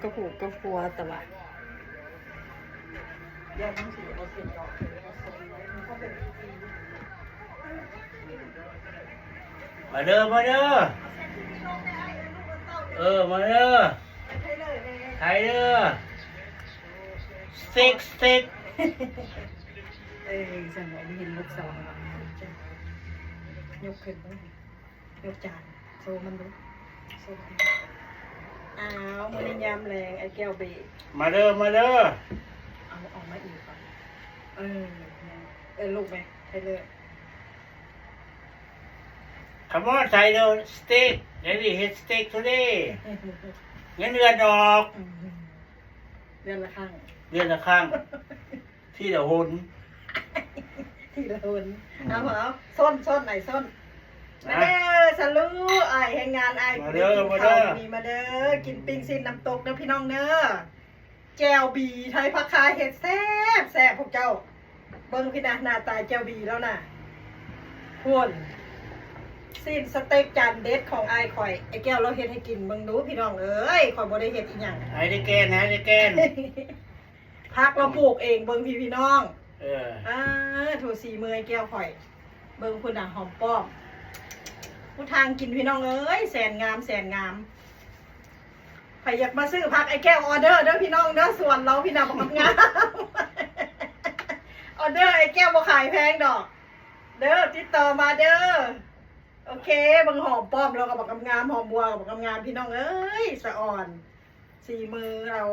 ກັບຜູ້ກັບຜົວຕະຫຼອດ. ມາເດີ ມາເດີ ເອີ ມາເດີ ໄທເດີ ສະເຕັກ ສະເຕັກ. ເອີ ຊັ້ນບໍ່ເຫັນລູກສາວ ຍົກຂຶ້ນເບິ່ງ ຍົກຈານໂຊມັນເບິ່ງ ໂຊມັນ. ອ້າວ ມື້ນີ້ຍາມແລງ ໄອ້ແກ້ວເບ ມາເດີ ມາເດີ. ເອົາ ເອົາມາອີກກ່ອນ. ເອີ ເອີ ລູກແມ່ ໄທເລີ. Come on, Tyler, steak. Daddy, hes steak today. ເງິນເດືອນອອກ ເດືອນລະຄັ້ງ ເດືອນລະຄັ້ງ ທີລະຫົນ ທີລະຫົນ. ອືມ ເອົາ ເອົາ ຊົນ ຊົນ ໄອ້ຊົນ. ມາເດີ ສະລູ ອ້າຍແຮງງານ ອ້າຍ ມາເດີ ມາເດີ ມາເດີ ກິນປີ້ງຊີ້ນນ້ຳຕົກເດີພີ່ນ້ອງເດີ. ແຈ່ວບີໄທ ພາກຄາເຮັດແຊບໆ ພວກເຈົ້າ ເບິ່ງພີ້ນະ ໜ້າຕາແຈ່ວບີແລ້ວນະ. ພຸ້ນ ຊີ້ນສະເຕັກຈານເດັດຂອງອ້າຍຂ້ອຍ ໄອ້ແກ້ວລາວເຮັດໃຫ້ກິນ ເບິ່ງດູພີ່ນ້ອງເອີຍ ຂ້ອຍບໍ່ໄດ້ເຮັດອີ່ຫຍັງ. ໄດ້ແກ່ນ ໄດ້ແກ່ນ. ຜັກລາວປູກເອງ ເບິ່ງພີ້ພີ່ນ້ອງ. ເອີ ໂຖ ສີມືອ້າຍແກ້ວຂ້ອຍ ເບິ່ງພຸ້ນນະ ຫອມປ້ອມ ຜູ້ທາງກິນພີ່ນ້ອງເອີຍ ແສນງາມ ແສນງາມ. ໃຜຢາກມາຊື້ຜັກອ້າຍແກ້ວ ອໍເດີເດີພີ່ນ້ອງເດີ ສວນລາວພີ້ນະ ບັກງາມໆ. ອໍເດີອ້າຍແກ້ວບໍ່ຂາຍແພງດອກເດີ ຕິດຕໍ່ມາເດີ. ໂອເຄ ເບິ່ງຫອມປ້ອມລາວກໍບັກງາມໆ ຫອມບົວກໍບັກງາມໆ ພີ່ນ້ອງເອີຍ ສະອອນ ສີມືລາວ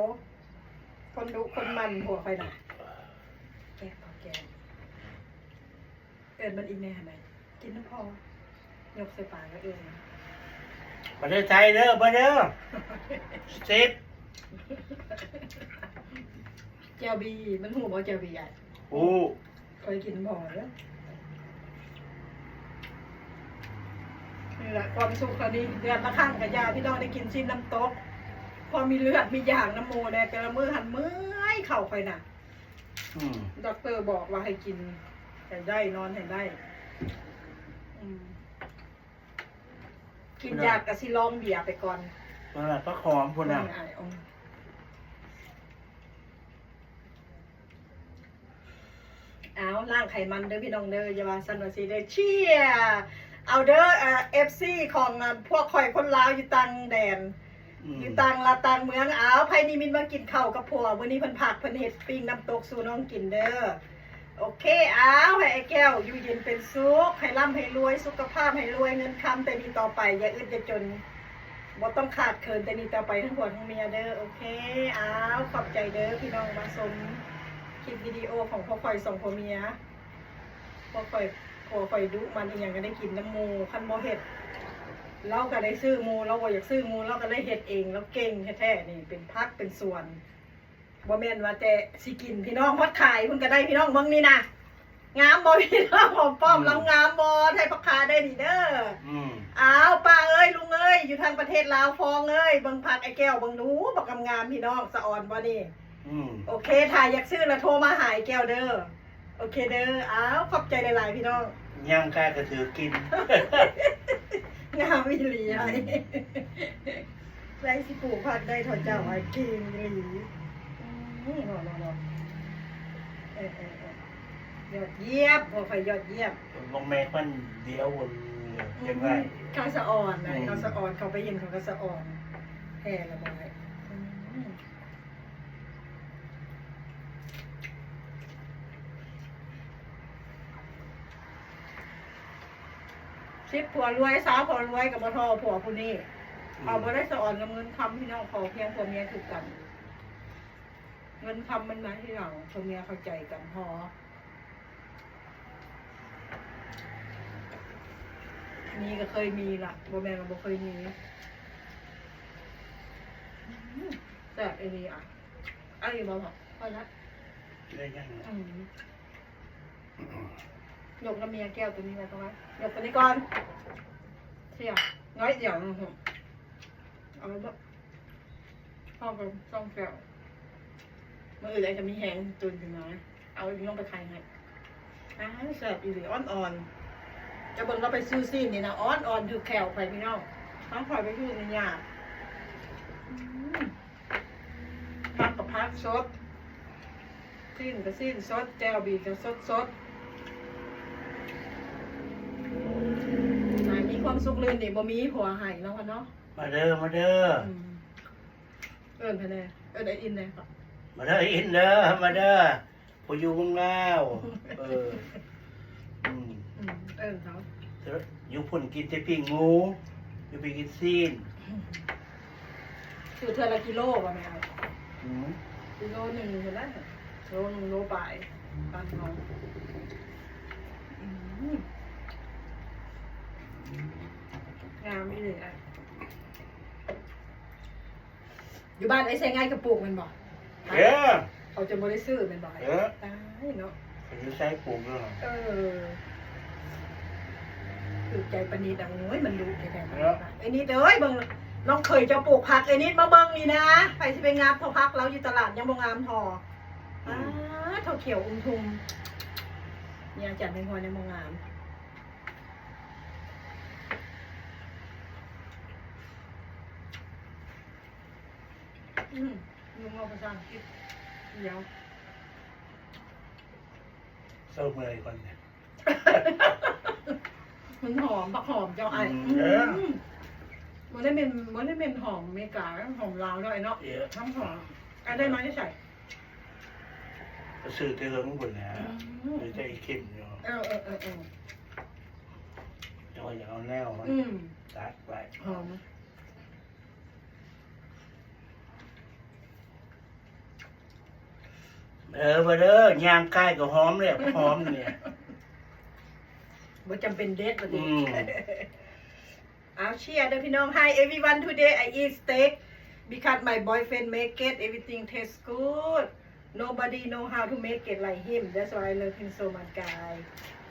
ຄົນດຸຄົນໝັ່ນ ຜົວຂ້ອຍນະ. ແກະ ເອົາແກະ ເອີ້ນມັນອີກແດ່ຫັ້ນນະ ກິນນຳພໍ່ ຍົກໃສ່ປາກແລ້ວເອີ້ນ. ມາເດີ ໄທເດີ ມາເດີ ສະເຕັກ. ແຈ່ວບີ ມັນຮູ້ບໍ່ແຈ່ວບີອ້າຍ? ຮູ້. ຂ້ອຍກິນບໍ່ເດີ. ນີ້ແຫຼະຄວາມສຸກເຮົານີ້ ເດືອນລະຄັ້ງກະຢ່າ ພີ່ນ້ອງໄດ້ກິນຊີ້ນນ້ຳຕົກ ພໍມີເລືອດມີຢາງນຳໝູ່ແດ່. ແຕ່ລະມື້ຫັ້ນເມື່ອຍເຂົ້າຂ້ອຍນະ. ອືມ ດັອກເຕີບອກວ່າໃຫ້ກິນໃຫ້ໄດ້ ນອນໃຫ້ໄດ້. ອືມ ກິນຢາກະຊິລອງເບຍໄປກ່ອນ. ເອີ ຜັກຫອມພຸ້ນນະ. ອ້າວ ລ້າງໄຂມັນເດີພີ່ນ້ອງເດີ ຢ່າວ່າຊັ້ນວ່າຊີ້ເດີ. ເຊຍ ເອົາເດີ ເອີ ເອັຟຊີຂອງ ອາ ພວກຂ້ອຍຄົນລາວຢູ່ຕ່າງແດນ ອືມ ຢູ່ຕ່າງລັດຕ່າງເມືອງ. ອ້າວ ໄພນິມິດມາກິນເຂົ້າກັບຜົວ ມື້ນີ້ເພິ່ນພັກ ເພິ່ນເຮັດປີ້ງນ້ຳຕົກສູ່ນ້ອງກິນເດີ. ໂອເຄ ອ້າວ ໃຫ້ອ້າຍແກ້ວຢູ່ເຢັນເປັນສຸກ ໃຫ້ລ່ຳໃຫ້ລວຍ ສຸຂະພາບໃຫ້ລວຍ ເງິນຄຳແຕ່ນີ້ຕໍ່ໄປ ຢ່າອຶດຢ່າຈົນ ບໍ່ຕ້ອງຂາດເຂີນແຕ່ນີ້ຕໍ່ໄປ ທັງຜົວທັງເມຍເດີ. ໂອເຄ ອ້າວ ຂອບໃຈເດີພີ່ນ້ອງມາຊົມຄລິບວິດີໂອຂອງພວກຂ້ອຍສອງຜົວເມຍ. ພວກຂ້ອຍ ຜົວຂ້ອຍດຸໝັ່ນອີ່ຫຍັງກະໄດ້ກິນນຳໝູ່ ຄັນບໍ່ເຮັດ ລາວກະໄດ້ຊື້ໝູ່ ລາວບໍ່ຢາກຊື້ໝູ່ ລາວກະໄດ້ເຮັດເອງ ລາວເກັ່ງແທ້ໆ ນີ້ເປັນຜັກເປັນສວນ. ບໍ່ແມ່ນວ່າແຕ່ຊິກິນ ພີ່ນ້ອງ ຮອດຂາຍພຸ້ນກະໄດ້ ພີ່ນ້ອງ ເບິ່ງນີ້ນະ ງາມບໍ່ພີ່ນ້ອງ? ຫອມປ້ອມ ອືມ ລາວງາມບໍ່? ໄທຜັກຄາໄດ້ນີ້ເດີ. ອືມ ອ້າວ ປ້າເອີຍ ລຸງເອີຍ ຢູ່ທາງປະເທດລາວ ຟອງເອີຍ ເບິ່ງຜັກອ້າຍແກ້ວເບິ່ງດູ ບັກງາມໆ ພີ່ນ້ອງ ສະອອນບໍ່ນີ້? ອືມ ໂອເຄ ຖ້າຢາກຊື້ລະໂທມາຫາອ້າຍແກ້ວເດີ. ໂອເຄເດີ ອ້າວ ຂອບໃຈຫຼາຍໆ ພີ່ນ້ອງ. ຍ່າງກາຍກະຖືກິນ ງາມອີ່ຫຼີ ອືມ ອ້າຍ ໄດ້ຊິປູກຜັກໄດ້ເທົ່າເຈົ້າ ອ້າຍ ເກັ່ງອີ່ຫຼີ. ອືມ ເນາະ ເນາະ ເນາະ ເອີ ເອີ ເອີ ຍອດຢ້ຽມ ພວກຂ້ອຍຍອດຢ້ຽມ. ເບິ່ງແມ່ມັນດຽວເບິ່ງ ອືມ ຈັ່ງໄດ້ ເຂົາສະອອນນະ ອືມ ເຂົາສະອອນ ເຂົາໄປເຫັນເຂົາກະສະອອນ ແທ້ລະບໍ່ໄດ້. ອືມ ສິບຜົວລວຍ ຊາວຜົວລວຍກະບໍ່ທໍ່ຜົວຜູ້ນີ້. ອືມ ເອົາບໍ່ໄດ້ສະອອນນຳເງິນຄຳ ພີ່ນ້ອງ ຂໍພຽງຜົວເມຍຖືກກັນ. ເງິນຄຳມັນມາທີຫຼັງ ຜົວເມຍເຂົ້າໃຈກັນພໍ. ມີກະເຄີຍມີລະ ບໍ່ແມ່ນວ່າບໍ່ເຄີຍມີ. ອືມ ແຊບອີ່ຫຼີອະ. ເອົາອີກບໍ່? ພໍລະ ໄດ້ຍັງ? ອືມ ຍົກນຳເມຍແກ້ວໂຕນີ້ໄວ້ກ່ອນ ຍົກໂຕນີ້ກ່ອນ. ເຊຍ ນ້ອຍດຽວ ອື ເອົາໄວ້ບໍ່? ພໍກະສອງແກ້ວ ມື້ອື່ນອາດຈະມີແຮງຕື່ນຂຶ້ນມາ ເອົາອີ່ນີ້ລົງໄປໄຂໃຫ້. ອ້າ ແຊບອີ່ຫຼີ ອ່ອນໆ. ຈະເບິ່ງລາວໄປຊື້ຊີ້ນນີ້ນະ ອ່ອນໆ ຖືກແຂ້ວຂ້ອຍ ພີ່ນ້ອງ. ທາງຂ້ອຍໄປຊື້ນີ້ຍາກ. ອືມ ສົດ ຊີ້ນກໍຊີ້ນສົດ ແຈ່ວບີກໍສົດໆ ໃຫ້ມີຄວາມສຸກລື່ນນີ້ ບໍ່ມີຜົວໃຫ້ເນາະ ເນາະ. ມາເດີ ມາເດີ ອືມ ເອີ້ນໃຜແດ່? ເອີ້ນອ້າຍອິນແດ່. ມາເດີ ອ້າຍອິນເດີ ມາເດີ ຜູ້ຢູ່ເມືອງລາວ. ເອີ ອືມ ອືມ ເອີ້ນເຂົາ. ຢູ່ພຸ້ນກິນແຕ່ປີ້ງໝູ ຢູ່ພີ້ກິນຊີ້ນ. ຊື້ເທື່ອລະກິໂລບໍ່ແມ່? ອືມ ກິໂລໜຶ່ງພຸ້ນລະ ໂລໜຶ່ງໂລປາຍ ບ້ານເຮົາ. ອືມ ງາມອີ່ຫຼີ. ຢູ່ບ້ານເອື້ອຍໄຊງ່າຍກໍປູກແມ່ນບໍ່? ເອີ ເຂົາຈະບໍ່ໄດ້ຊື້ແມ່ນບໍ່? ເອີ ຕາຍເນາະ ເຂົາຢູ່ໃສປູກເນາະ. ເອີ ຖືກໃຈປານິດ. ໂອ້ຍ ມັນດຸແທ້ໆ ເອີ ເອື້ອຍນິດເອີຍ. ເບິ່ງ ນ້ອງເຂີຍເຈົ້າປູກຜັກ ເອື້ອຍນິດມາເບິ່ງນີ້ນະ. ໃຜຊິໄປງາມເທົ່າຜັກລາວຢູ່ຕະຫຼາດ ຍັງບໍ່ງາມທໍ່. ອືມ ອ້າ ເຖົ້າຂຽວອຸມທຸ່ມ ຍາຈັນແມງຮອຍຍັງບໍ່ງາມ. ອືມ ລຸງເວົ້າພາສາອັງກິດດຽວ ເຊົາເມື່ອຍກ່ອນເນຍ. ມັນຫອມ ຜັກຫອມເຈົ້າອ້າຍ. ອືມ ອືມ ເອີ ບໍ່ໄດ້ເໝັນ ບໍ່ໄດ້ເໝັນຫອມເມກາ ຫອມລາວເນາະ ເນາະ. ເອີ ຫອມ ຫອມ. ອ້າຍໄດ້ມາແຕ່ໃສ? ກໍຊື້ແຕ່ເທິງພຸ້ນແຫຼະ. ອືມ ມີແຕ່ອີ່ເຂັມຢູ່. ເອີ ເອີ ເອີ ເອີ ເຈົ້າຢາກເອົາແນວ ອືມ ຕັດໄວ້ ຫອມ. ເອີ ມາເດີ ຍ່າງໃກ້ກໍຫອມແລ້ວ ຫອມນີ້ ບໍ່ຈຳເປັນເດັດວ່າຕິ. ອືມ ເອົາ ເຊຍເດີພີ່ນ້ອງ. Hi everyone, today I eat steak because my boyfriend make it, everything taste good. Nobody know how to make it like him. That's why I love him so much, guys.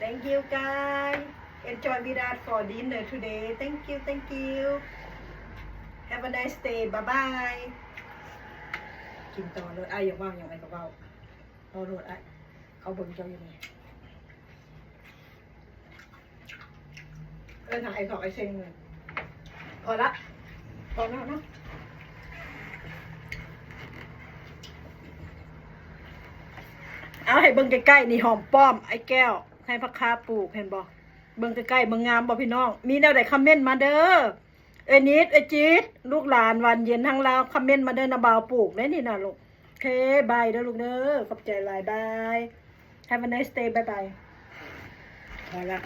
Thank you, guys. Enjoy with us for dinner today. Thank you, thank you. Have a nice day. Bye bye. ກິນຕໍ່ໂລດ ອ້າຍຢາກເວົ້າຫຍັງອ້າຍກໍເວົ້າ ເວົ້າໂລດອ້າຍ ເຂົາເບິ່ງເຈົ້າຢູ່ນີ້. ເອີ້ນຫາໄອ້ທອກໄອ້ເຊັງເລີຍ. ພໍລະ ພໍແລ້ວເນາະ. ເອົາ ໃຫ້ເບິ່ງໃກ້ໆ ນີ້ ຫອມປ້ອມ ໄອ້ແກ້ວ ໃຫ້ພັກຄາປູກ ເຫັນບໍ່? ເບິ່ງໃກ້ໆ ເບິ່ງງາມບໍ່ພີ່ນ້ອງ? ມີແນວໃດຄອມເມັນມາເດີ. ເອື້ອຍນິດ ເອື້ອຍຈິດ ລູກຫຼານຫວານເຢັນທາງລາວ ຄອມເມັນມາເດີ ນ້າບ່າວປູກເດ້ນີ້ນະລູກ. ໂອເຄ ບາຍເດີລູກເດີ ຂອບໃຈຫຼາຍ ບາຍ. Have a nice day. Bye bye. ພໍລະ.